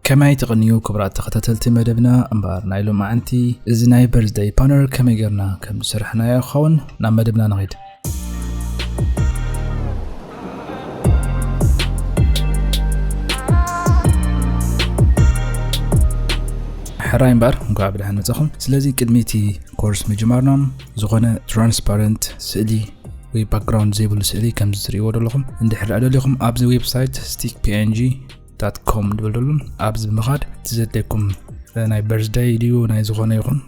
ከመይ ትቕንዩ ክቡራት ተኸታተልቲ መደብና? እምበኣር ናይ ሎማዓንቲ እዚ ናይ በርዝደይ ፓነር ከመይ ጌርና ከም ዝሰርሕናዮ ክኸውን። ናብ መደብና ንኸይድ። ሕራይ እምበኣር፣ እንኳዕ ብደሓን መጻኹም። ስለዚ ቅድሚ እቲ ኮርስ ምጅማርና ዝኾነ ትራንስፓረንት ስእሊ ወይ ባክግራውንድ ዘይብሉ ስእሊ ከም ዝትርእይዎ ዘለኹም እንድሕር ደኣ ደሊኹም ኣብዚ ዌብሳይት ስቲክ ፒ ኤን ጂ ዳት ኮም ድብል ደሉን ኣብዚ ብምኻድ እቲ ዘድለየኩም ናይ በርዝደይ ድዩ ናይ ዝኾነ ይኹን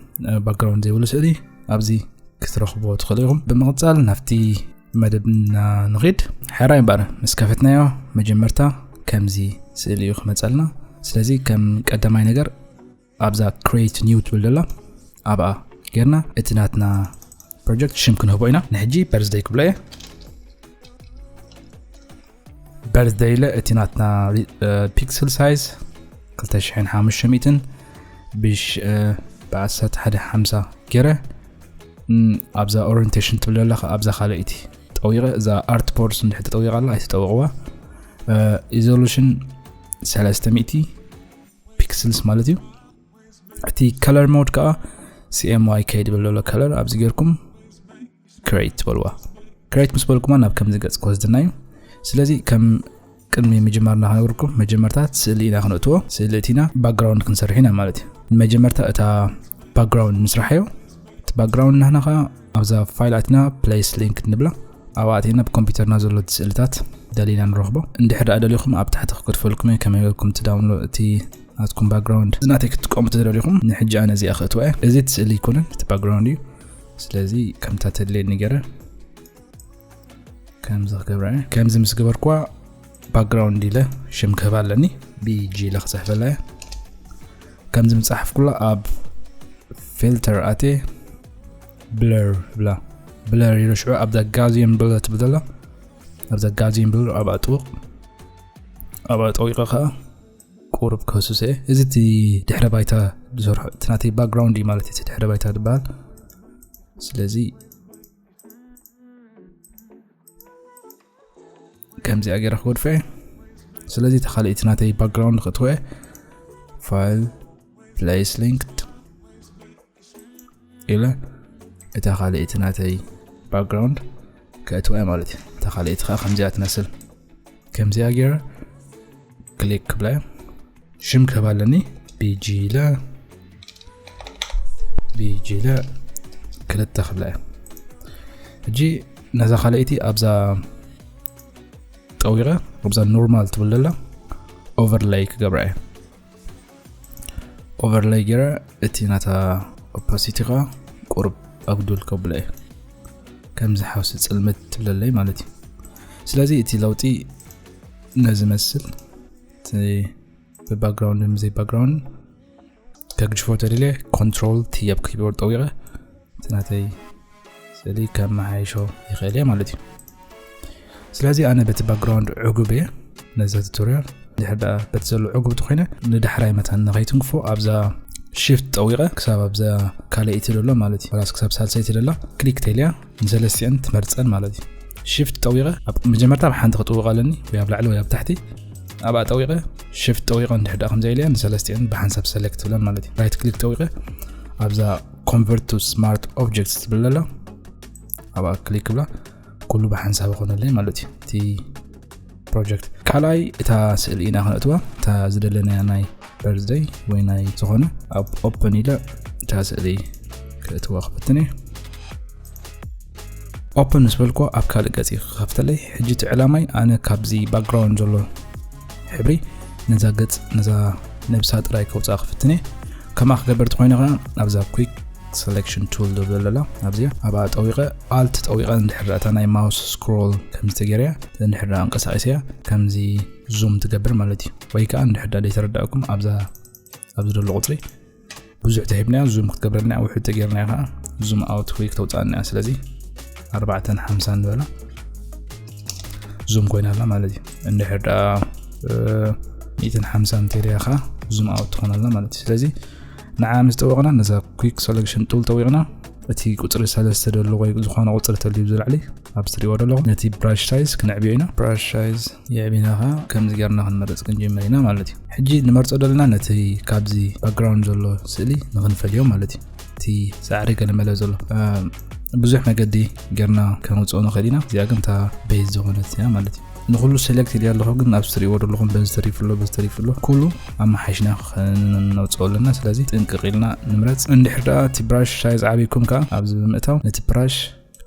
ባክግራውንድ ዘይብሉ ስእሊ ኣብዚ ክትረኽብዎ ትኽእሉ ኢኹም። ብምቕጻል ናብቲ መደብና ንኺድ። ሕራይ እምበኣር ምስ ከፈትናዮ መጀመርታ ከምዚ ስእሊ እዩ ክመጸልና። ስለዚ ከም ቀዳማይ ነገር ኣብዛ ክሬት ኒው ትብል ዘላ ኣብኣ ጌርና እቲ ናትና ፕሮጀክት ሽም ክንህቦ ኢና። ንሕጂ በርዝደይ ክብሎ እየ። በርዝደይ ኢለ እቲ ናትና ፒክስል ሳይዝ ክልተ ሽሕን ሓሙሽተ ሚእትን ብሽ ብዓሰርተ ሓደ ሓምሳ ገይረ ኣብዛ ኦሪንቴሽን ትብል ዘላ ኣብዛ ካልኣይቲ ጠዊቐ እዛ ኣርት ቦርስ እንድሕር ተጠዊቓ ኣላ ኣይተጠወቕዋ። ሪዞሉሽን ሰለስተ ሚእቲ ፒክስልስ ማለት እዩ። እቲ ከለር ሞድ ከዓ ሲ ኤም ዋይ ኬ ድብል ዘሎ ከለር ኣብዚ ጌርኩም ክሬት ትበልዋ። ክሬት ምስ በልኩማ ናብ ከምዚ ገጽ ክወስድና እዩ። ስለዚ ከም ቅድሚ ምጅማርና ክነግርኩም መጀመርታ ስእሊ ኢና ክነእትዎ። ስእሊ እቲና ባክግራውንድ ክንሰርሕ ኢና ማለት እዩ። ንመጀመርታ እታ ባክግራውንድ ንስራሓዮ። እቲ ባክግራውንድ ናህና ከዓ ኣብዛ ፋይል ኣቲና ፕሌስ ሊንክ ንብላ። ኣብኣ ኣቲና ብኮምፒውተርና ዘሎ እቲ ስእልታት ደሊና ንረኽቦ። እንድሕር ደኣ ደሊኹም ኣብ ታሕቲ ክገድፈልኩም እየ ከመይ ጌርኩም እቲ ዳውንሎድ እቲ ናትኩም ባክግራውንድ እዚ ናተይ ክትጥቀሙ ተደሊኹም። ንሕጂ ኣነ እዚኣ ክእትዋ እየ። እዚ እቲ ስእሊ ኣይኮነን፣ እቲ ባክግራውንድ እዩ። ስለዚ ከምታ ተድልየኒ ገይረ ከምዚ ክገብራ እየ። ከምዚ ምስ ገበርኩዋ ባክግራውንድ ኢለ ሽም ክህባ ኣለኒ። ቢ ጂ ኢለ ክጽሕፈላ እየ። ከምዚ ምጻሕፍኩላ ኣብ ፊልተር ኣትየ ብለር ብላ። ብለር ኢለ ሽዑ ኣብዛ ጋውሲያን ብለር ትብል ዘላ ኣብዛ ጋውሲያን ብለር ኣብኣ ጥውቕ ኣብኣ ጠዊቐ ከዓ ቁሩብ ከህሱስ እየ። እዚ እቲ ድሕረ ባይታ ዝሰርሖ እቲ ናተይ ባክግራውንድ እዩ ማለት እዩ። እቲ ድሕረ ባይታ ዝበሃል ስለዚ ከምዚኣ ገይረ ክወድፎ እየ። ስለዚ እቲ ካልኣይቲ ናተይ ባክግራውንድ ክእትዎ እየ። ፋይል ፕሌስ ሊንክድ ኢለ እታ ካልኣይቲ ናተይ ባክግራውንድ ከእትዎ እየ ማለት እዩ። እታ ካልኣይቲ ከዓ ከምዚኣ ትመስል። ከምዚኣ ገይረ ክሊክ ክብላ እየ። ሽም ክህባ ኣለኒ። ቢ ጂ ኢለ ቢ ጂ ኢለ ክልተ ክብላ እየ። ሕጂ ነዛ ካልኣይቲ ኣብዛ ጠዊቐ ኣብዛ ኖርማል ትብል ዘላ ኦቨርለይ ክገብራ እየ። ኦቨርለይ ገይረ እቲ ናታ ኦፓሲቲ ከዓ ቁሩብ ኣጉዱል ከብሎ እየ። ከምዚ ሓውሲ ጽልምት ትብለለይ ማለት እዩ። ስለዚ እቲ ለውጢ ነዚ መስል እቲ ብባክግራውንድ ብዘይ ባክግራውንድ ከግድፎ ተደልየ ኮንትሮል ቲ ኣብ ኪቦርድ ጠዊቐ እቲ ናተይ ስእሊ ከመሓይሾ ይኽእል እየ ማለት እዩ። ስለዚ ኣነ በቲ ባክግራውንድ ዕጉብ እየ ነዛ ቱቶሪያል። ድሕር ደኣ በቲ ዘሎ ዕጉብ ተኾይነ ንዳሕራይ መታን ንኸይትንክፎ ኣብዛ ሽፍት ጠዊቐ ክሳብ ኣብዛ ካልኣይቲ ደሎ ማለት እዩ። ራስ ክሳብ ሳልሰይቲ ደላ ክሊክ ተልያ ንሰለስቲአን ትመርጸን ማለት እዩ። ሽፍት ጠዊቐ ኣብ መጀመርታ ብሓንቲ ክጥውቕ ኣለኒ ወይ ኣብ ላዕሊ ወይ ኣብ ታሕቲ። ኣብኣ ጠዊቐ ሽፍት ጠዊቐ እንድሕር ደኣ ከምዚ ኢለ ንሰለስቲአን ብሓንሳብ ሰሌክት ትብለን ማለት እዩ። ራይት ክሊክ ጠዊቐ ኣብዛ ኮንቨርት ቱ ስማርት ኦብጀክትስ ትብል ዘላ ኣብኣ ክሊክ ክብላ ኩሉ ብሓንሳብ ይኾነለይ ማለት እዩ እቲ ፕሮጀክት። ካልኣይ እታ ስእሊ ኢና ክነእትዋ። እታ ዝደለናያ ናይ በርዝደይ ወይ ናይ ዝኾነ ኣብ ኦፕን ኢለ እታ ስእሊ ክእትዋ ክፍትን እየ። ኦፕን ምስ በልኩ ኣብ ካልእ ገጽ እዩ ክኸፍተለይ። ሕጂ እቲ ዕላማይ ኣነ ካብዚ ባክግራውንድ ዘሎ ሕብሪ ነዛ ገጽ ነዛ ነብሳ ጥራይ ከውፅኣ ክፍትን እየ። ከምኣ ክገብር ተኾይነ ከዓ ኣብዛ ኩክ ሰሌክሽን ቱል ዝብል ዘላ ኣብዚኣ ኣብኣ ጠዊቐ ኣልት ጠዊቐ እንድሕር እታ ናይ ማውስ ስክሮል ከምዚ ተገይረያ እንድሕር ደኣ ኣንቀሳቒሰያ ከምዚ ዙም ትገብር ማለት እዩ። ወይ ከዓ እንድሕር ደኣ ዘይተረዳእኩም ኣብዛ ኣብዚ ዘሎ ቁፅሪ ብዙሕ ተሂብናያ ዙም ክትገብረልና ውሕድ ተገይርናያ ከዓ ዙም ኣውት ወይ ክተውፅኣና እያ። ስለዚ ኣርባዕተን ሓምሳን ንበላ ዙም ኮይና ኣላ ማለት እዩ። እንድሕር ደኣ ሚእትን ሓምሳን ተሪያ ከዓ ዙም ኣውት ትኾነልና ማለት እዩ። ስለዚ ንዓ ምስ ጠወቕና ነዛ ኩክ ሰሌክሽን ቱል ጠዊቕና እቲ ቁፅሪ ሰለስተ ዘሎ ወይ ዝኾነ ቁፅሪ ተልዩ ዝላዕሊ ኣብዚ ትሪእዎ ዘለኹም ነቲ ብራሽ ሳይዝ ክነዕብዮ ኢና። ብራሽ ሳይዝ የዕቢና ኸዓ ከምዚ ጌርና ክንመርፅ ክንጀምር ኢና ማለት እዩ። ሕጂ ንመርፆ ዘለና ነቲ ካብዚ ባክግራውንድ ዘሎ ስእሊ ንኽንፈልዮ ማለት እዩ። እቲ ሳዕሪ ገለመለ ዘሎ ብዙሕ መገዲ ጌርና ከነውፅኦ ንኽእል ኢና። እዚኣ ግን እታ ቤዝ ዝኾነት እያ ማለት እዩ። ንኩሉ ሴሌክት ኢለ ኣለኹ፣ ግን ኣብ ትሪእዎ ዘለኹም በዚ ተሪፉ ኣሎ፣ በዚ ተሪፉ ኣሎ፣ ኩሉ ኣመሓይሽና ከነውፅኦ ኣለና። ስለዚ ጥንቅቕ ኢልና ንምረፅ። እንድሕር ደኣ እቲ ብራሽ ሳይዝ ዓብይኩም ከዓ ኣብዚ ብምእታው ነቲ ብራሽ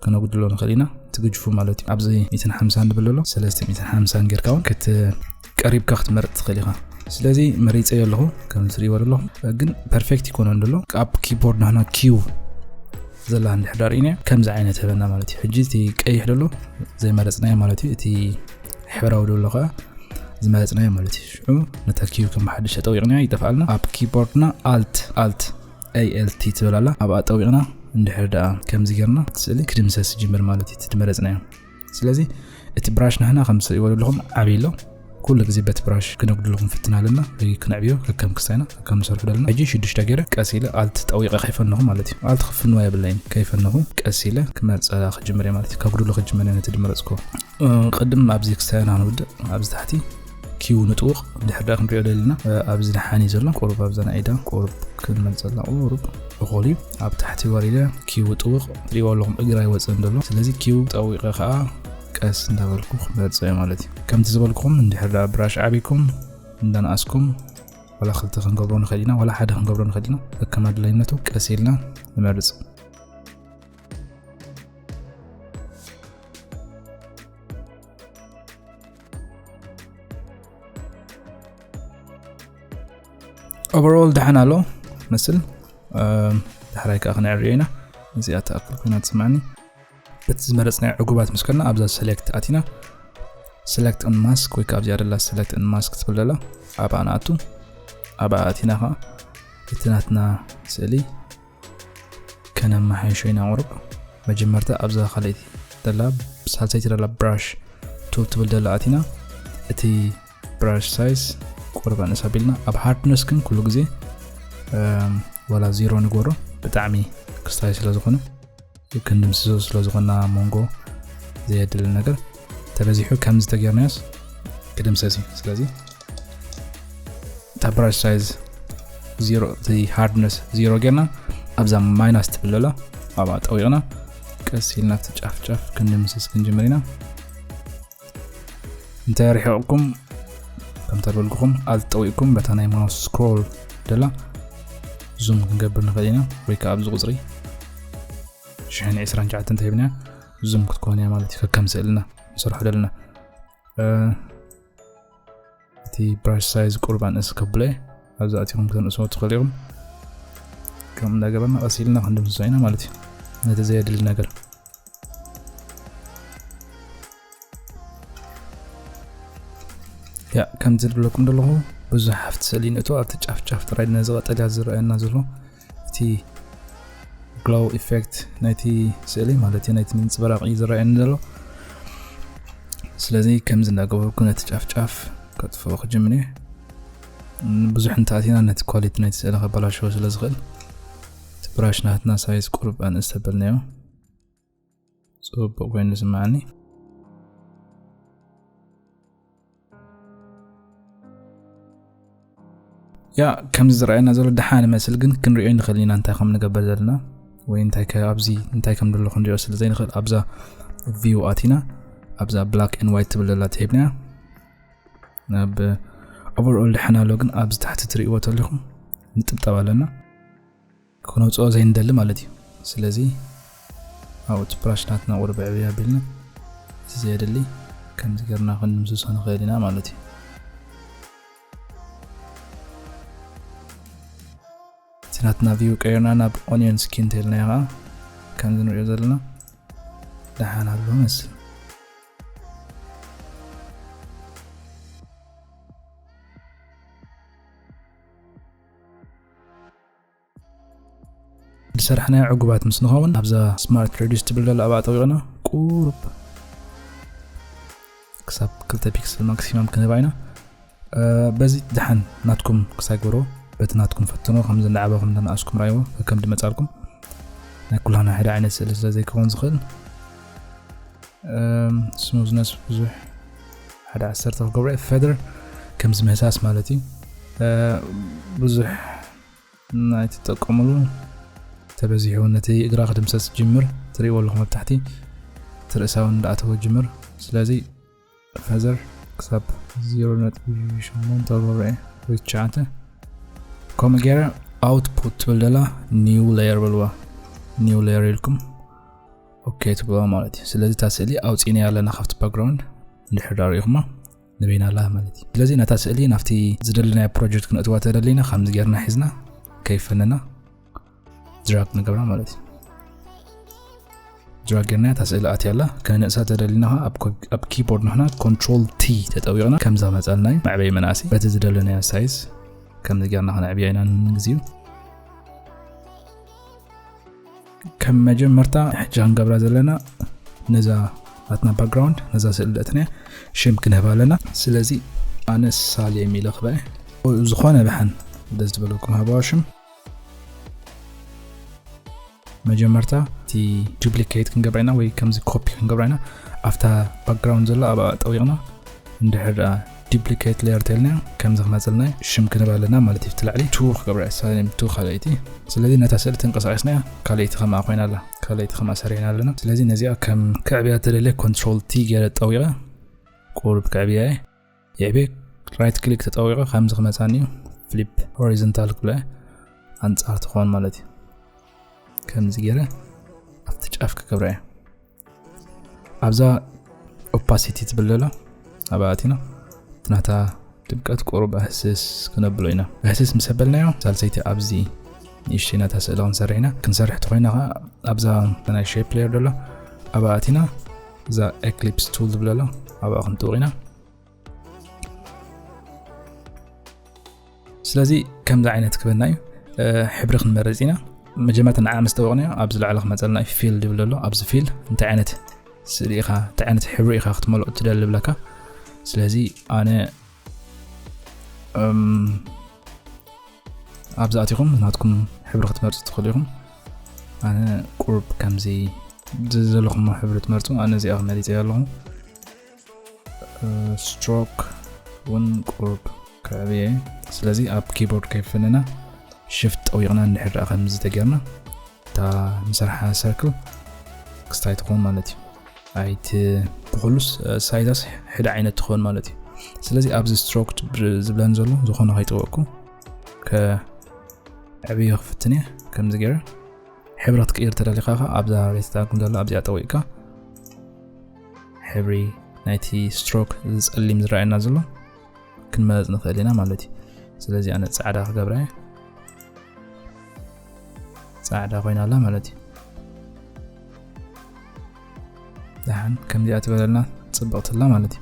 ከነጉድሎ ንኽእል ኢና። እቲ ግጅፉ ማለት እዩ። ኣብዚ ሚእትን ሓምሳን ንብል ኣሎ፣ ሰለስተ ሚእትን ሓምሳን ጌርካ እውን ክት ቀሪብካ ክትመርጥ ትኽእል ኢኻ። ስለዚ መሪፀዮ ኣለኹ። ከም ትሪእዎ ዘለኹም ግን ፐርፌክት ይኮነን ዘሎ። ኣብ ኪቦርድ ናህና ኪው ዘላ እንድሕር ዳር ኢና ከምዚ ዓይነት ህበና ማለት እዩ። ሕጂ እቲ ቀይሕ ዘሎ ዘይመረፅናዮ ማለት እዩ። እቲ ሕብራዊ ዘሎ ከዓ ዝመረፅናዮ ማለት እዩ። ሽዑ ነታ ኪው ከም ሓድሽ ጠዊቕና ይጠፍኣልና። ኣብ ኪቦርድና ኣልት ኣልት ኤኤልቲ ትብል ኣላ። ኣብኣ ጠዊቕና እንድሕር ደኣ ከምዚ ጌርና ስእሊ ክድምሰስ ይጅምር ማለት እዩ። እቲ ዝመረፅናዮ። ስለዚ እቲ ብራሽ ናህና ከም ትሪእዎ ዘለኹም ዓብይ ኣሎ። ኩሉ ግዜ በቲ ብራሽ ክነጉድሎ ክንፍትን ኣለና ወይ ክነዕብዮ፣ ከከም ክስታይና፣ ከከም ንሰርሑ ደለና። ሕጂ ሽዱሽተ ገይረ ቀስ ኢለ ኣልት ጠዊቐ ከይፈነኹ ማለት እዩ። ኣልት ክፍንዋ የብለይን፣ ከይፈነኹ ቀስ ኢለ ክመርጸላ ክጅምር እየ ማለት እዩ። ከጉድሎ ክጅምር እየ ነቲ ዝመረጽኩዎ። እ፣ ቅድም ኣብዚ ክስታይና ክንውድእ፣ ኣብዚ ታሕቲ ኪው ንጥውቕ፣ ድሕር ደኣ ክንሪኦ ደሊና፣ እ፣ ኣብዚ ደሓን እዩ ዘሎ። ቁሩብ ኣብዛ ናይ ኢዳ ቁሩብ ክንመርጸላ፣ ቁሩብ እኹል እዩ። ኣብ ታሕቲ ወሪደ ኪው ጥውቕ፣ ትሪእዎ ኣለኹም እግራ ኣይወፅእን ዘሎ። ስለዚ ኪው ጠዊቐ ከዓ ቀስ እንዳበልኩ ክመርጾ እየ ማለት እዩ። ከምቲ ዝበልኩኹም እንድሕር ደኣ ብራሽ ዓቢኩም እንዳነኣስኩም ዋላ ክልተ ክንገብሮ ንኽእል ኢና፣ ዋላ ሓደ ክንገብሮ ንኽእል ኢና። ከከም ኣድላይነቱ ቀስ ኢልና ንመርጽ። ኦቨርኦል ደሓን ኣሎ መስል። እም፣ ዳሕራይ ከዓ ክነዕርዮ ኢና። እዚኣ ትኣክል ኮይና ትስምዓኒ። በቲ ዝመረጽናዮ ዕጉባት ምስ ከድና ኣብዛ ሰሌክት ኣቲና፣ ሰሌክት ኦን ማስክ ወይ ከዓ ኣብዚኣ ደላ ሰሌክት ኦን ማስክ ትብል ደላ ኣብኣ ንኣቱ። ኣብኣ ኣቲና ከዓ እቲ ናትና ስእሊ ከነመሓይሾ ኢና። ቁሩብ መጀመርታ ኣብዛ ካልኣይቲ ደላ፣ ሳልሰይቲ ደላ ብራሽ ቱል ትብል ደላ ኣቲና እቲ ብራሽ ሳይዝ ቁሩብ ኣነስ ኣቢልና፣ ኣብ ሃርድነስ ግን ኩሉ ግዜ፣ እም፣ ዋላ ዜሮ ንግበሮ፣ ብጣዕሚ ክስታይ ስለ ዝኾነ፣ ክንድምስሶ ስለ ዝኾና ሞንጎ ዘየድሊ ነገር ተበዚሑ ከምዚ ተጌርናዮስ ክድምሰስ እዩ። ስለዚ እታ ብራሽ ሳይዝ ዜሮ፣ እቲ ሃርድነስ ዜሮ ጌርና ኣብዛ ማይናስ ትብል ኣላ ኣብኣ ጠዊቕና ቀስ ኢልና እቲ ጫፍ ጫፍ ክንድምስስ ክንጅምር ኢና። እንተ ርሒቕኩም፣ ከምታ ዝበልኩኹም ኣልት ጠዊቕኩም በታ ናይ ማውስ ስክሮል ደላ ዙም ክንገብር ንኽእል ኢና፣ ወይ ከዓ ኣብዚ ቁፅሪ ሽሕን ዕስራን ትሽዓተን እንተሂብና ዙም ክትኮን እያ ማለት እዩ። ከከም ስእልና ንሰርሖ ደለና። እ፣ እቲ ብራሽ ሳይዝ ቁሩብ ኣንእስ ከብሎ እየ። ኣብዚ ኣቲኹም ከተንእስዎ ትኽእሉ ኢኹም። ከም እንዳገበርና ቀስ ኢልና ክንድምስሶ ኢና ማለት እዩ፣ ነቲ ዘየድሊ ነገር። ያ፣ ከምዚ ዝብለኩም ዘለኹ ብዙሕ ሃፍቲ ስእሊ ንእቶ ኣብቲ ጫፍ ጫፍ ጥራይ ነዚ ቀጠልያ ዝረኣየና ዘሎ እቲ ግሎው ኢፌክት ናይቲ ስእሊ ማለት እዩ፣ ናይቲ ምንጽብራቕ እዩ ዝረኣየኒ ዘሎ። ስለዚ ከምዚ እንዳገበርኩ ነቲ ጫፍ ጫፍ ከጥፍኦ ክጅምር እየ። ብዙሕ እንተኣቲና ነቲ ኳሊቲ ናይቲ ስእሊ ከበላሽዎ ስለ ዝኽእል እቲ ብራሽ ናትና ሳይዝ ቁሩብ ኣንእስ ተበልናዮ። ጽቡቕ ኮይኑ ዝስምዓኒ። ያ፣ ከምዚ ዝረኣየና ዘሎ ደሓን ይመስል፣ ግን ክንሪኦ ንኽእል ኢና እንታይ ከም ንገብር ዘለና ወይ እንታይ ከ-፣ ኣብዚ እንታይ ከም ዘሎ ክንሪኦ ስለ ዘይንኽእል ኣብዛ ቪው ኣቲና ኣብዛ ብላክ ኤንድ ዋይት ትብል ዘላ ተሂብና ናብ ኦቨርኦል ደሓን ኣሎ፣ ግን ኣብዚ ታሕቲ ትሪእዎ ተለኹም ንጥብጣብ ኣለና። ክነውፅኦ ዘይንደሊ ማለት እዩ። ስለዚ ኣብኡ እቲ ብራሽ ናትና ቁሩብ ዕብይ ኣቢልና እቲ ዘየድሊ ከምዚ ጌርና ክንድምስሶ ንኽእል ኢና ማለት እዩ። እቲ ናትና ቪው ቀይርና ናብ ኦኒየን ስኪን ተልናዮ ከዓ ከምዚ ንሪኦ ዘለና ደሓን ኣሎ መስል። ዝሰርሕናዮ ዕጉባት ምስ ንኸውን ኣብዛ ስማርት ሬዲዩስ ትብል ዘላ ኣብኣ ጠዊቕና ቁሩብ ክሳብ ክልተ ፒክስል ማክሲማም ክንህባ ኢና። እ፣ በዚ ደሓን ናትኩም ክሳይ ግበሮ፣ በቲ ናትኩም ፈትኖ፣ ከምዚ እንዳዓበኹም እንዳነኣስኩም ራእይዎ፣ ከም ድመጻልኩም። ናይ ኩላና ሓደ ዓይነት ስእሊ ስለ ዘይከውን ዝኽእል ስሙዝነስ ብዙሕ ሓደ ዓሰርተ ክገብሮ እየ። ፈደር ከምዚ ምህሳስ ማለት እዩ። ብዙሕ ናይ ትጠቀምሉ ተበዚሑ ነቲ እግራ ክድምሰስ ጅምር ትርእይዎ ኣለኹም ኣብ ታሕቲ ትርእሳውን እንዳኣተወ ጅምር። ስለዚ ፈደር ክሳብ ዜሮ ነጥቢ ሸሞንተ ወይ ትሽዓተ ከምኡ ገይረ ኣውትፑት ትብል ደላ ኒው ሌየር በልዋ። ኒው ሌየር ኢልኩም ኦኬ ትብልዋ ማለት እዩ። ስለዚ እታ ስእሊ ኣውፂእናያ ኣለና ካብቲ ባክግራውንድ እንድሕር ዳርኢኹማ ንበይና ኣላ ማለት እዩ። ስለዚ ነታ ስእሊ ናብቲ ዝደለናዮ ፕሮጀክት ክነእትዋ ተደሊና ከምዚ ጌርና ሒዝና ከይፈነና ድራግ ንገብራ ማለት እዩ። ድራግ ጌርና እታ ስእሊ ኣትያ ኣላ። ከነእሳ ተደሊና ኣብ ኪቦርድ ንሕና ኮንትሮል ቲ ተጠዊቕና ከምዛ መፀልና እዩ መዕበይ መናእሲ በቲ ዝደለናዮ ሳይዝ ከምዚ ጌርና ከነዕብያ ኢና ንግዚኡ። ከም መጀመርታ ሕጂ ክንገብራ ዘለና ነዛ ናትና ባክግራውንድ ነዛ ስእሊ ደእትና ሽም ክንህባ ኣለና። ስለዚ ኣነ ሳሌም ኢለ ክበ ዝኾነ ብሓን ደስ ዝበለኩም ሃባዋ ሽም። መጀመርታ እቲ ዱፕሊኬት ክንገብራ ኢና ወይ ከምዚ ኮፒ ክንገብራ ኢና። ኣብታ ባክግራውንድ ዘሎ ኣብኣ ጠዊቕና እንድሕር ደኣ ዱፕሊኬት ሌየር ተልና ከምዚ ክመፅልና ሽም ክንህባ ኣለና ማለት እዩ። እቲ ላዕሊ ቱ ክገብራ እያ ሳሌም ቱ ካልኣይቲ። ስለዚ ነታ ስእሊ ተንቀሳቂስና እያ ካልኣይቲ ከምኣ ኮይና ኣላ። ካልኣይቲ ከምኣ ሰሪሕና ኣለና። ስለዚ ነዚኣ ከም ከዕብያ ተደልየ ኮንትሮል ቲ ገይረ ጠዊቐ ቁሩብ ከዕብያ እየ። የዕብየ ራይት ክሊክ ተጠዊቐ ከምዚ ክመፃኒ እዩ። ፍሊፕ ሆሪዞንታል ክብለ ኣንፃር ትኾን ማለት እዩ። ከምዚ ገይረ ኣብቲ ጫፍ ክገብራ እየ። ኣብዛ ኦፓሲቲ ትብል ዘሎ ኣብኣ ኣቲና እቲ ናታ ድምቀት ቁሩብ ኣህስስ ክነብሎ ኢና። ኣህስስ ምስ ኣበልናዮ ሳልሰይቲ ኣብዚ ንእሽተይ ናታ ስእሊ ክንሰርሕ ኢና። ክንሰርሕ ተኮይና ከዓ ኣብዛ ናይ ሼፕ ሌየር ዘሎ ኣብኣ ኣቲና እዛ ኤክሊፕስ ቱል ትብል ኣሎ ኣብኣ ክንጥውቕ ኢና። ስለዚ ከምዚ ዓይነት ክበና እዩ። ሕብሪ ክንመርፅ ኢና። መጀመርታ ንዓ ምስ ጠወቕናዮ ኣብዚ ላዕሊ ክመፀልና እዩ። ፊል ዝብል ኣሎ ኣብዚ ፊል እንታይ ዓይነት ስእሊ ኢኻ እንታይ ዓይነት ሕብሪ ኢኻ ክትመልኦ ትደሊ ብለካ። ስለዚ ኣነ ኣብዚ ኣቲኹም ናትኩም ሕብሪ ክትመርፁ ትኽእሉ ኢኹም። ኣነ ቁሩብ ከምዚ ዘለኹም ሕብሪ ትመርፁ። ኣነ እዚኣ ክመሪፀ ኣለኹ። ስትሮክ እውን ቁሩብ ከዕብየ። ስለዚ ኣብ ኪቦርድ ከይፈነና ሽፍት ጠዊቕና እንድሕር ደኣ ከምዚ ተጌርና እታ ንሰርሓ ሰርክል ክስታይ ትኸውን ማለት እዩ። ኣይት ብኩሉስ ሳይዛስ ሕደ ዓይነት ትኸውን ማለት እዩ። ስለዚ ኣብዚ ስትሮክ ዝብለን ዘሎ ዝኾነ ከይጠወቅኩ ከዕብዮ ክፍትን እየ። ከምዚ ገይረ ሕብሪ ክትቅይር ተደሊኻ ከ ኣብዛ ሬክታንግል ዘላ ኣብዚኣ ጠዊቕካ ሕብሪ ናይቲ ስትሮክ እዚ ጸሊም ዝረኣየና ዘሎ ክንመርጽ ንኽእል ኢና ማለት እዩ። ስለዚ ኣነ ጻዕዳ ክገብራ እየ። ጻዕዳ ኮይና ኣላ ማለት እዩ። ደሓን ከምዚኣ ትበለልና ጽብቕቲ ኣላ ማለት እዩ።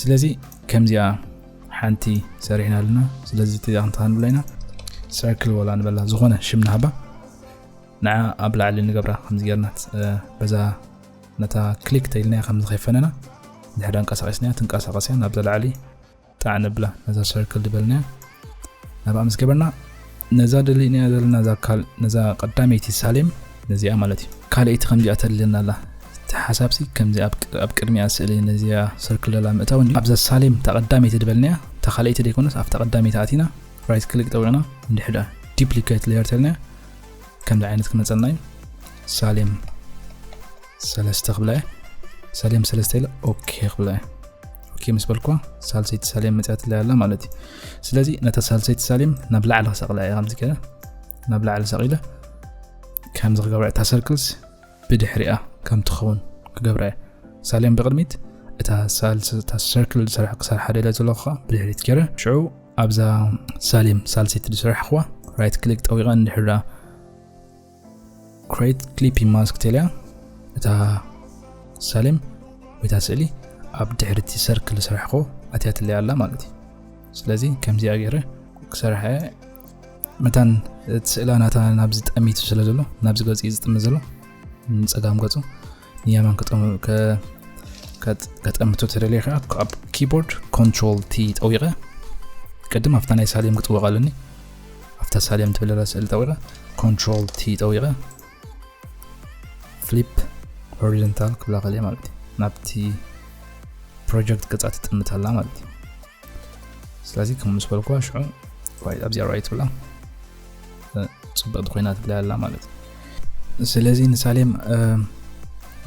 ስለዚ ከምዚኣ ሓንቲ ሰሪሕና ኣለና። ስለዚ እዚኣ ክንታ ክንብላ ኢና ሰርክል ወላ ንበላ ዝኾነ ሽም ንሃባ። ንዓ ኣብ ላዕሊ ንገብራ ከምዚ ጌርና በዛ ነታ ክሊክ ተኢልናያ ከምዚ ከይፈነና ድሕሪ ኣንቀሳቂስናያ ትንቀሳቀስ እያ ናብዛ ላዕሊ ጣዕ ንብላ ነዛ ሰርክል ዝበልናያ ናብኣ ምስ ገበርና ነዛ ደሊእናያ ዘለና ነዛ ቀዳመይቲ ሳሌም ነዚኣ ማለት እዩ። ካልኣይቲ ከምዚኣ ተድልየና ኣላ። እቲ ሓሳብሲ ከምዚ ኣብ ቅድሚኣ ስእሊ ነዚኣ ሰርክል ደላ ምእታው እንዲ ኣብዛ ሳሌም እታ ቀዳመይቲ ዝበልናያ እታ ካልኣይቲ ዘይኮነስ ኣብታ ቀዳመይቲ ኣቲና ራይት ክሊክ ጠዊቕና እንድሕዳ ዲፕሊኬት ሌየር ተልናያ ከምዚ ዓይነት ክመፀና እዩ። ሳሌም ሰለስተ ክብላ እየ። ሳሌም ሰለስተ ኢለ ኦኬ ክብላ እየ። ኦኬ ምስ በልኳ ሳልሰይቲ ሳሌም መፅያትለይ ኣላ ማለት እዩ። ስለዚ ነታ ሳልሰይቲ ሳሌም ናብ ላዕሊ ክሰቕላ እየ። ከምዚ ገለ ናብ ላዕሊ ሰቒለ ከምዚ ክገብራ እታ ሰርክልስ ብድሕሪኣ ከም ትኸውን ክገብራ እየ። ሳሌም ብቕድሚት እታ ሳልስ እታ ሰርክል ዝሰርሕ ክሰርሓ ደለ ዘለኹ ብድሕሪት ገይረ ሽዑ ኣብዛ ሳሌም ሳልሰይቲ ዝሰራሕኽዋ ራይት ክሊክ ጠዊቐ እንድሕር ደኣ ክሬት ክሊፒ ማስክ ተልያ እታ ሳሌም ወይ እታ ስእሊ ኣብ ድሕሪ እቲ ሰርክል ዝሰራሕኽዎ ኣትያትለይ ኣላ ማለት እዩ። ስለዚ ከምዚኣ ገይረ ክሰርሐ መታን እቲ ስእላ ናታ ናብዚ ጠሚቱ ስለ ዘሎ ናብዚ ገፂ ዝጥምት ዘሎ ንፀጋም ገፁ ንየማን ከጠምቶ ተደልየ ከዓ ኣብ ኪቦርድ ኮንትሮል ቲ ጠዊቐ ቅድም ኣብታ ናይ ሳሌም ክጥወቕ ኣለኒ። ኣብታ ሳሌም ትብለላ ስእሊ ጠዊቐ ኮንትሮል ቲ ጠዊቐ flip horizontal ክብላ ከልየ ማለት እዩ። ናብቲ ፕሮጀክት ገጻ ትጥምት ኣላ ማለት እዩ። ስለዚ ከም ምስ በልኩዋ ሽዑ ኣብዚኣ right ብላ ጽብቕቲ ኮይና ትብላ ኣላ ማለት እዩ። ስለዚ ንሳሌም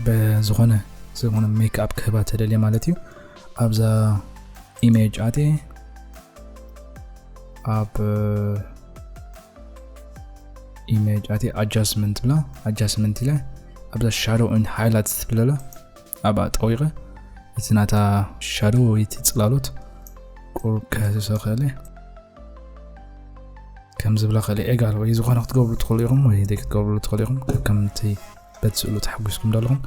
ብዝኾነ ዝኾነ ሜክኣፕ ክህባ ተደልየ ማለት እዩ። ኣብዛ ኢሜጅ ኣቴ ኣብ ኢሜጅ ኣቴ adjustment ብላ adjustment ኢለ ኣብዛ shadow and highlights ትብለላ ኣብኣ ጠዊቐ እቲ ናታ shadow ወይ እቲ ጽላሎት ቁሩብ ከህስሶ ክእለ ከም ዝብላ ክእለ ኤጋል ወይ ዝኾነ ክትገብሩ ትኽእሉ ኢኹም ወይ ዘይክትገብሩ ትኽእሉ ኢኹም ከምቲ በቲ ስእሉ ተሓጒስኩም ዳለኹም።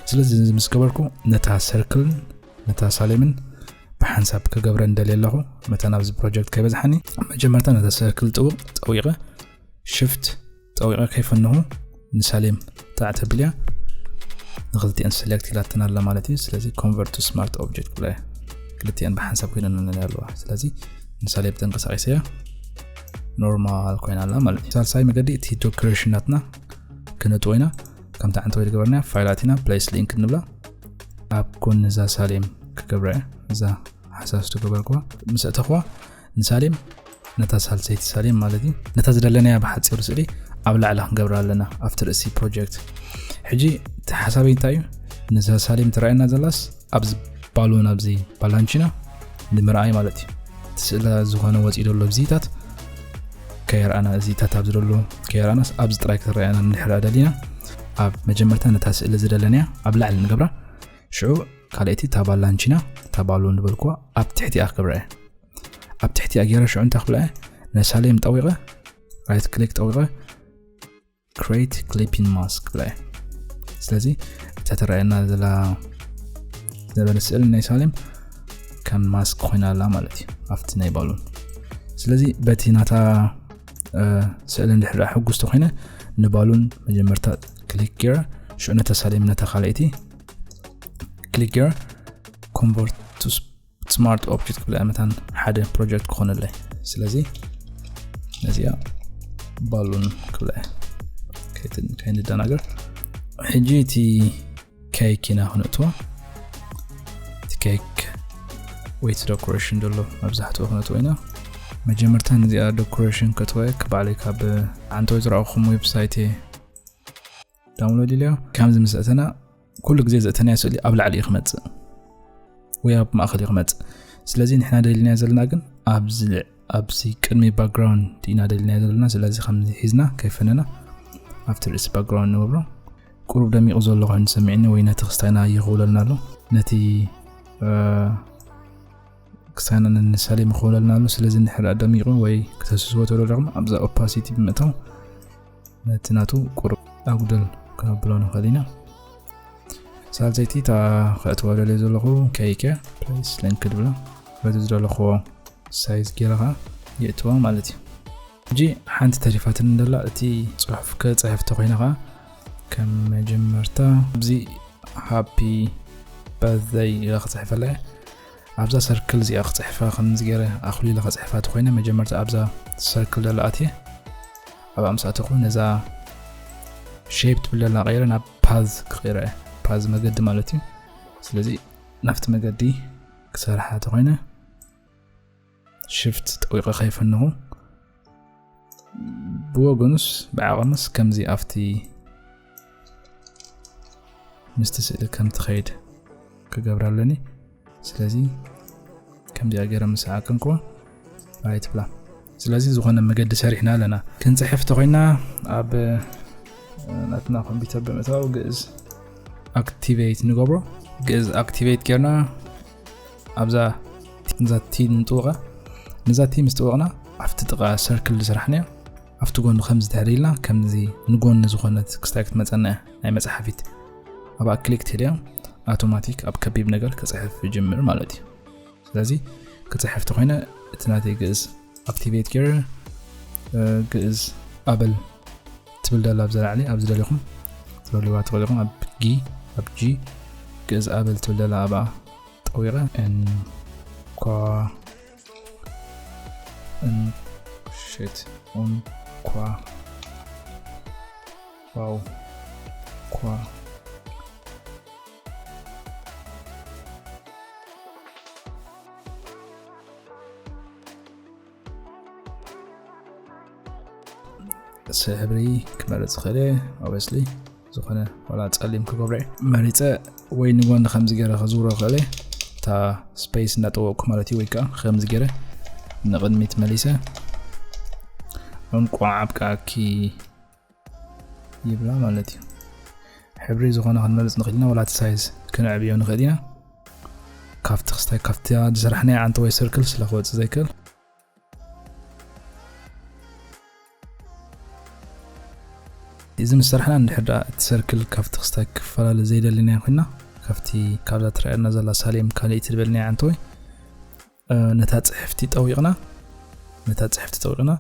ስለዚ ምስ ገበርኩ ነታ ሰርክልን ነታ ሳሌምን ብሓንሳብ ክገብረ እንደልየ ኣለኹ። መታ ናብዚ ፕሮጀክት ከይበዝሓኒ መጀመርታ ነታ ሰርክል ጥውቕ ጠዊቐ ሽፍት ጠዊቐ ከይፈንኹ ንሳሌም ጣዕ ተብልያ ንክልቲአን select ኢላትን ኣላ ማለት እዩ። ስለዚ convert to smart object ብላ ክልቲአን ብሓንሳብ ኮይነን ኣለዋ። ስለዚ ንሳሌም ተንቀሳቂሰያ ኖርማል ኮይና ኣላ ማለት እዩ። ሳልሳይ መገዲ እቲ ዶኮሬሽን ናትና ክነጥዎ ኢና። ከምታ ዓንተ ወይ ዝገበርና ፋይላት ኢና place link ንብላ ኣብ ጎኒ እዛ ሳሌም ክገብራ እያ። እዛ ሓሳብ ዝተገበርኩዋ ምስ ኣተኽዋ ንሳሌም ነታ ሳልሰይቲ ሳሌም ማለት እዩ ነታ ዝደለናያ ብሓፂሩ ስእሊ ኣብ ላዕላ ክንገብራ ኣለና ኣብቲ ርእሲ ፕሮጀክት። ሕጂ እቲ ሓሳበይ እንታይ እዩ? ነዛ ሳሌም ትረኣየና ዘላስ ኣብዚ ባሎን ኣብዚ ባላንቺና ንምርኣይ ማለት እዩ። እቲ ስእላ ዝኾነ ወፂኡ ዘሎ ብዚታት ከየርኣና እዚታት ኣብዚ ዘሎ ከየርኣናስ ኣብዚ ጥራይ ክትረኣየና እንድሕር ደሊና ኣብ መጀመርታ ነታ ስእሊ ዝደለናያ ኣብ ላዕሊ ንገብራ። ሽዑ ካልኣይቲ እታ ባላንቺና እታ ባሎን ዝበልኩዋ ኣብ ትሕቲኣ ክገብራ እየ። ኣብ ትሕቲኣ ገይረ ሽዑ እንታይ ክብላ እየ? ነሳሌም ጠዊቐ right click ጠዊቐ create clipping mask ብላ እየ። ስለዚ እታ ትረኣየና ዘላ ዝነበረ ስእሊ ናይ ሳሌም ከም ማስክ ኮይና ኣላ ማለት እዩ ኣብቲ ናይ ባሎን። ስለዚ በቲ ናታ ስእሊ እንድሕር ሕጉስ ተኮይነ ንባሉን መጀመርታ ክሊክ ገይረ ሽዑ ነታ ሳሌም ነታ ካልኣይቲ ክሊክ ገይረ convert to smart object ክብላ መታን ሓደ ፕሮጀክት ክኾነለይ። ስለዚ ነዚኣ ባሉን ክብላ ከይንደናገር። ሕጂ እቲ ኬክ ኢና ክነእትዋ። እቲ ኬክ ወይ እቲ ዶኮሬሽን ዘሎ መብዛሕትኡ ክነእትዎ ኢና። መጀመርታ ነዚኣ ዶኮሬሽን ከእትዋ ክባዕለይ ካብ ዓንተወይ ዝረኣኹም ዌብሳይት ዳውንሎድ ኢለዮ። ከምዚ ምስ ኣተና ኩሉ ግዜ ዘእተናዮ ስእሊ ኣብ ላዕሊ እዩ ክመጽእ ወይ ኣብ ማእኸል እዩ ክመጽእ። ስለዚ ንሕና ደሊናዮ ዘለና ግን ኣብዚ ኣብዚ ቅድሚ ባክግራውንድ ኢና ደሊናዮ ዘለና። ስለዚ ከምዚ ሒዝና ከይፈነና ኣብቲ ርእሲ ባክግራውንድ ንገብሮ። ቁሩብ ደሚቑ ዘሎ ኮይኑ ሰሚዕኒ ወይ ነቲ ክስታይና ይኽውለልና ኣሎ ነቲ ክሳና ንሳሌም ይኽውለልና ኣሎ። ስለዚ እንድሕር ደሚቑ ወይ ክተስስዎ ተደለኹም ኣብዛ ኦፓሲቲ ብምእታው ነቲ ናቱ ቁሩብ ኣጉደል ከነብሎ ንኽእል ኢና። ሳልሰይቲ እታ ከእትዋ ደልየ ዘለኹ ኬክ እያ። ፕሌስ ሊንክ ድብላ በዚ ዝደለኽዎ ሳይዝ ገይረ ኸዓ የእትዋ ማለት እዩ። ሕጂ ሓንቲ ተሪፋትን እንደላ እቲ ጽሑፍ ክጽሕፍ ተኮይነ ኸዓ ከም መጀመርታ ኣብዚ ሃፒ በርዝደይ ኢለ ክጽሕፈላ እየ። ኣብዛ ሰርክል እዚኣ ክጽሕፋ ከምዚ ገይረ ኣኽሊለ ክጽሕፋ ተኮይነ መጀመርታ ኣብዛ ሰርክል ደላ ኣትየ ኣብኣ ምስ ኣተኹ ነዛ ሼፕ ትብል ደላ ቀይረ ናብ ፓዝ ክቀይረ እየ። ፓዝ መገዲ ማለት እዩ። ስለዚ ናብቲ መገዲ ክሰርሓ ተኮይነ ሽፍት ጠዊቐ ከይፈንኹ ብወገኑስ ብዓቐምስ ከምዚ ኣብቲ ምስቲ ስእሊ ከም ትኸይድ ክገብር ኣለኒ። ስለዚ ከምዚኣ ገይረ ምስ ዓቀንክዋ ራይት ብላ። ስለዚ ዝኾነ መገዲ ሰሪሕና ኣለና። ክንጽሕፍ ተኮይና ኣብ ናትና ኮምፒውተር ብምእታው ግእዝ ኣክቲቬት ንገብሮ። ግእዝ ኣክቲቬት ጌርና ኣብዛ እዛ ቲ ንጥውቓ። ነዛ ቲ ምስ ጥወቕና ኣብቲ ጥቓ ሰርክል ዝስራሕናዮ ኣብቲ ጎኒ ከምዚ ድሕር ኢልና ከምዚ ንጎኒ ዝኾነት ክስታይ ክትመጸና እያ ናይ መጽሓፊት። ኣብኣ ክሊክ ትህልያ ኣውቶማቲክ ኣብ ከቢብ ነገር ክጽሕፍ ይጅምር ማለት እዩ። ስለዚ ክጽሕፍ ተኮይነ እቲ ናተይ ግእዝ ኣክቲቬት ገይረ ግእዝ ኣበል ትብል ደላ ኣብ ዘላዕሊ ኣብ ዝደለኹም ትረልዋ ትኽእልኹም ኣብ ጊ ኣብ ጂ ግእዝ ኣበል ትብል ደላ ኣብኣ ጠዊቐ እንኳ እንሽት እንኳ ዋው ኳ ስሕብሪ ክመርጽ ኽእል እየ። Obviously ዝኾነ ዋላ ጸሊም ክገብሮ እየ መሪጸ፣ ወይ ንጎኒ ከምዚ ገይረ ከዝውሮ ኽእል እየ። እታ ስፔስ እናጠወቅኩ ማለት እዩ፣ ወይ ከዓ ከምዚ ገይረ ንቕድሚት መሊሰ። እንቋዕ ኣብቃዓኪ ይብላ ማለት እዩ። ሕብሪ ዝኾነ ክንመርጽ ንኽእል ኢና፣ ዋላ እቲ ሳይዝ ክነዕብዮ ንኽእል ኢና። ካብቲ ክስታይ ካብቲ ዝሰራሕናዮ ዓንተወይ ሰርክል ስለ ክወጽእ ዘይክእል፣ እዚ ምስ ሰራሕና እንድሕር ደኣ እቲ ሰርክል ካብቲ ክስታይ ክፈላለ ዘይደለናዮ ኮይና፣ ካብቲ ካብዛ ትረኣየና ዘላ ሳሌም ካልኣይቲ ዝበልናያ ዓንተወይ ነታ ጽሕፍቲ ጠዊቕና ነታ ጽሕፍቲ ጠዊቕና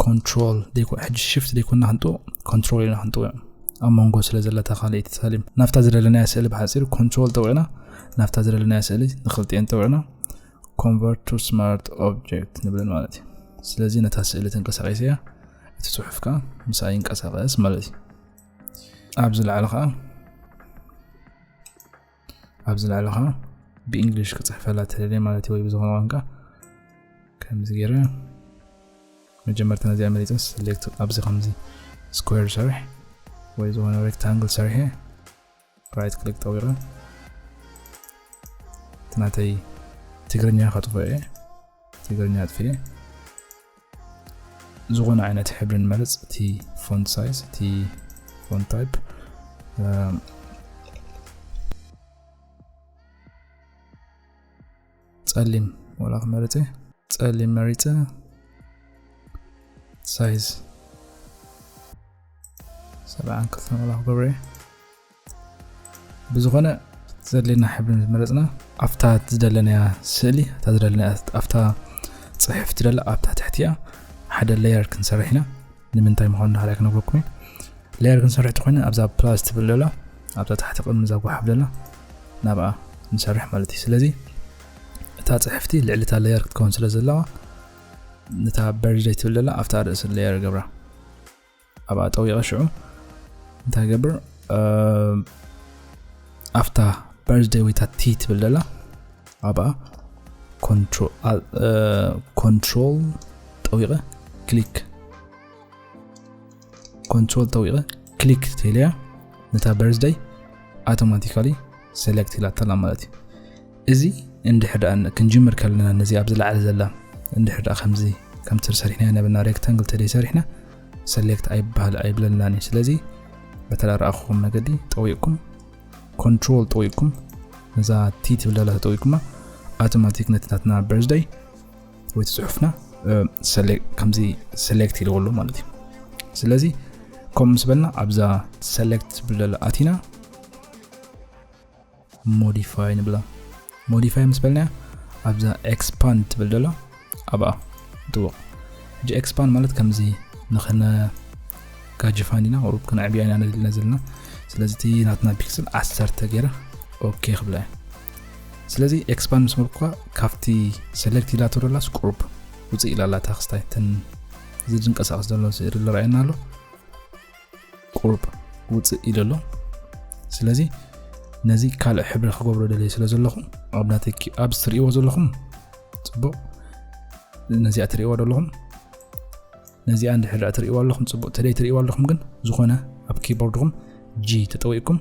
ኮንትሮል ደይኮ ሕጂ ሽፍት ደይኮና ክንጥው ኮንትሮል ኢና ክንጥው ኣብ መንጎ ስለ ዘለታ ካልኣይቲ ሳሌም ናብታ ዝደለናያ ስእሊ ብሓፂሩ ኮንትሮል ጠዊቕና ናብታ ዝደለናያ ስእሊ ንክልቲኤን ጠዊቕና convert to smart object ንብለን ማለት እዩ። ስለዚ ነታ ስእሊ ተንቀሳቂሰያ እቲ ጽሑፍ ከዓ ምስኣ ይንቀሳቀስ ማለት እዩ። ኣብዚ ላዕሊ ከዓ ኣብዚ ላዕሊ ከዓ ብእንግሊሽ ክፅሕፈላ ተደልየ ማለት እዩ፣ ወይ ብዝኾነ ቋንቋ ከምዚ ገይረ መጀመርታ ነዚኣ መሪፀ select ኣብዚ ከምዚ ስኩዌር ሰርሕ ወይ ዝኾነ ሬክታንግል ሰርሐ ራይት ክሊክ ጠዊቐ እቲ ናተይ ትግርኛ ከጥፍኦ እየ። ትግርኛ ኣጥፍኤ ዝኾነ ዓይነት ሕብሪ ንመርፅ። እቲ ፎንት ሳይዝ እቲ ፎንት ታይፕ ጸሊም ወላ ክመርፅ ጸሊም መሪፀ ሳይዝ ሰብዓን ክልተን ወላ ክገብረ ብዝኾነ ዘድልየና ሕብሪ መረፅና ኣብታ ዝደለናያ ስእሊ ኣብታ ጽሕፍቲ ደላ ኣብታ ትሕቲያ ሓደ ሌየር ክንሰርሕ ኢና። ንምንታይ ምዃኑ ዳሕራይ ክነግረኩም እየ። ሌየር ክንሰርሕ ተኮይነ ኣብዛ ፕላስ ትብል ደላ ኣብዛ ታሕቲ ቅድሚ እዛ ጓሓፍ ደላ ናብኣ ንሰርሕ ማለት እዩ። ስለዚ እታ ጽሕፍቲ ልዕሊ እታ ሌየር ክትከውን ስለ ዘለዋ ነታ በርዝደይ ትብል ደላ ኣብታ ርእሲ ሌየር ገብራ ኣብኣ ጠዊቐ ሽዑ እንታይ ገብር ኣብታ በርዝደይ ወይታ ቲ ትብል ደላ ኣብኣ ኮንትሮል ጠዊቐ ክሊክ ኮንትሮል ጠዊቐ ክሊክ ተይለያ ነታ በርዝደይ ኣውቶማቲካሊ ሰሌክት ኢላተላ ማለት እዩ። እዚ እንድሕር ደኣ ክንጅምር ከለና ነዚ ኣብዚ ላዕሊ ዘላ እንድሕር ደኣ ከምዚ ከምቲ ሰሪሕና ነበና ሬክታንግል ተደይ ሰሪሕና ሰሌክት ኣይበሃል ኣይብለናን እዩ። ስለዚ በተላ ረኣኹም መገዲ ጠዊቕኩም ኮንትሮል ጠዊቕኩም ነዛ ቲ ትብል ደላ ተጠዊቅኩማ ኣውቶማቲክ ነቲ ናትና በርዝደይ ወይ ጽሑፍና ከምዚ ሰሌክት ኢልዎ ኣሎ ማለት እዩ። ስለዚ ከም ምስ በልና ኣብዛ ሰሌክት ትብል ደላ ኣቲና ሞዲፋይ ንብላ። ሞዲፋይ ምስ በልናያ ኣብዛ ኤክስፓንድ ትብል ደላ ኣብኣ ጥውቕ። ሕጂ ኤክስፓንድ ማለት ከምዚ ንኽነ ጋጅፋን ኢና ቁሩብ ክነዕብያ ኢና ነድልና ዘለና። ስለዚ እቲ ናትና ፒክስል ዓሰርተ ገይረ ኦኬ ክብላ እየ። ስለዚ ኤክስፓንድ ምስ መልኩካ ካብቲ ሰሌክት ኢላቶ ደላስ ቁሩብ ውፅእ ኢላ ኣላ ታክስታይ ተን እዚ ዝንቀሳቀስ ዘሎ ስእሊ ዝረኣየና ኣሎ ቁሩብ ውፅእ ኢሉ ኣሎ። ስለዚ ነዚ ካልእ ሕብሪ ክገብሮ ደልየ ስለ ዘለኹ ኣብ ናተይ ኣብዚ ትርእይዎ ዘለኹም ፅቡቕ ነዚኣ ትርእይዋ ዘለኹም ነዚኣ እንድሕር ትርእይዋ ኣለኹም ፅቡቕ ተደይ ትርእይዋ ኣለኹም ግን ዝኾነ ኣብ ኪቦርድኹም ጂ ተጠዊቅኩም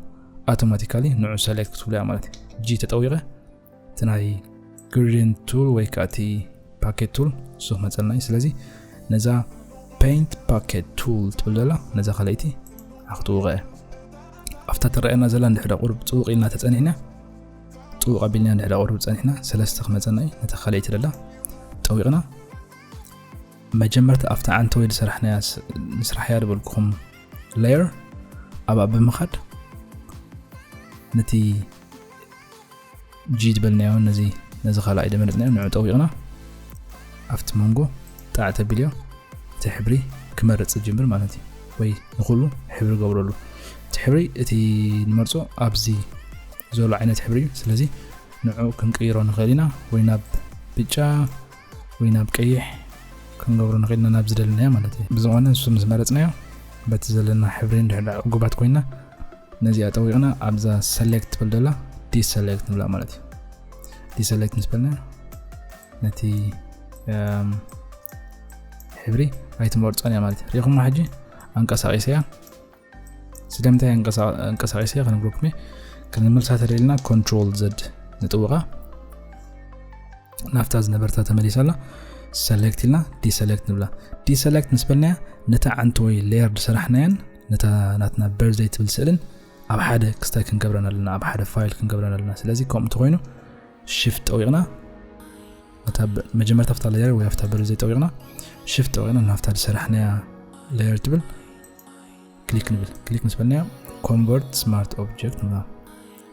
ኣውቶማቲካሊ ንዑ ሰሌክት ክትብሉ እያ ማለት እዩ። ጂ ተጠዊቀ እቲ ናይ ግሬዲየንት ቱል ወይ ከዓ እቲ ፓኬት ቱል እሱ ክመፀልና እዩ። ስለዚ ነዛ ፔይንት ፓኬት ቱል ትብል ዘላ ነዛ ካልኣይቲ ኣክጥውቀ ኣብታ ትረኣየና ዘላ እንድሕዳ ቁሩብ ጥውቅ ኢልና ተፀኒሕና ጥውቅ ኣቢልና እንድሕዳ ቁሩብ ፀኒሕና ሰለስተ ክመፀና እዩ። ነታ ካልኣይቲ ደላ ጠዊቅና መጀመርታ ኣብታ ዓንተ ወይ ዝሰራሕናያ ንስራሕያ ዝበልኩኹም ሌየር ኣብኣ ብምኻድ ነቲ ጂ ዝበልናዮ ነዚ ነዚ ካልኣይ ደመረፅናዮ ንዑ ጠዊቕና ኣብቲ መንጎ ጣዕ ተቢልዮ እቲ ሕብሪ ክመርፅ ዝጅምር ማለት እዩ። ወይ ንኩሉ ሕብሪ ገብረሉ እቲ ሕብሪ እቲ ንመርፆ ኣብዚ ዘሎ ዓይነት ሕብሪ እዩ። ስለዚ ንዑ ክንቅይሮ ንኽእል ኢና ወይ ናብ ብጫ ወይ ናብ ቀይሕ ክንገብሮ ንኽእል ኢና ናብ ዝደለናዮ ማለት እዩ። ብዝኾነ ንሱ ምስ መረፅናዮ በቲ ዘለና ሕብሪ እንድሕር ዕጉባት ኮይና ነዚኣ ጠዊቕና ኣብዛ ሰሌክት ትብል ደላ ዲሰሌክት ንብላ ማለት እዩ። ዲሰሌክት ምስ በልና ነቲ ሕብሪ ኣይትመርጾን እያ ማለት እዩ። ሪኹም ሕጂ ኣንቀሳቂሰያ። ስለምንታይ ኣንቀሳቂሰያ ከነግረኩም። ክንመልሳ ተደልና control z ንጥውቓ። ናብታ ዝነበርታ ተመሊሳላ። Select ኢልና deselect ንብላ። Deselect ምስ በልናያ ነታ ዓንቲ ወይ layer ዝሰራሕናያን ነታ ናትና birthday ትብል ስእልን ኣብ ሓደ ክስታይ ክንገብረን ኣለና፣ ኣብ ሓደ file ክንገብረን ኣለና። ስለዚ ከምኡ እንተኾይኑ shift ጠዊቕና መጀመርታ ኣብታ layer ወይ ኣብታ birthday ጠዊቕና shift ጠዊቕና ናብታ ዝሰራሕናያ layer ትብል click ንብል። Click ምስ በልናያ convert smart object ንብላ።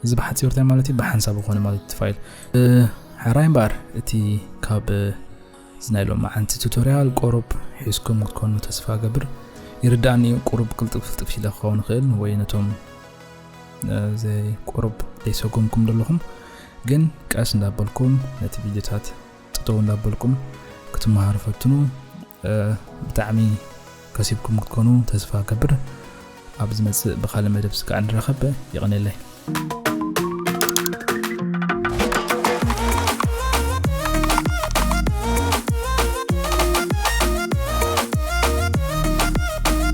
እዚ ብሓፂሩ እንታይ ማለት እዩ? ብሓንሳብ ዝኾነ ማለት እቲ file። ሕራይ እምበኣር እቲ ካብ እዚ ናይ ሎማዓንቲ tutorial ቁሩብ ሒዝኩም ክትኮኑ ተስፋ ገብር። ይርዳእኒ እዩ ቁሩብ ቅልጥፍ ቅልጥፍ ኢለ ክኸውን ይኽእል ወይ ነቶም ዘይ ቁሩብ ዘይሰጎምኩም ዘለኹም ግን ቀስ እንዳበልኩም ነቲ ቪድዮታት ጠጠው እንዳበልኩም ክትመሃሩ ፈትኑ። ብጣዕሚ ከሲብኩም ክትኮኑ ተስፋ ገብር። ኣብ ዝመፅእ ብካልእ መደብ ስጋዕ ንራኸብ። የቐኔለይ።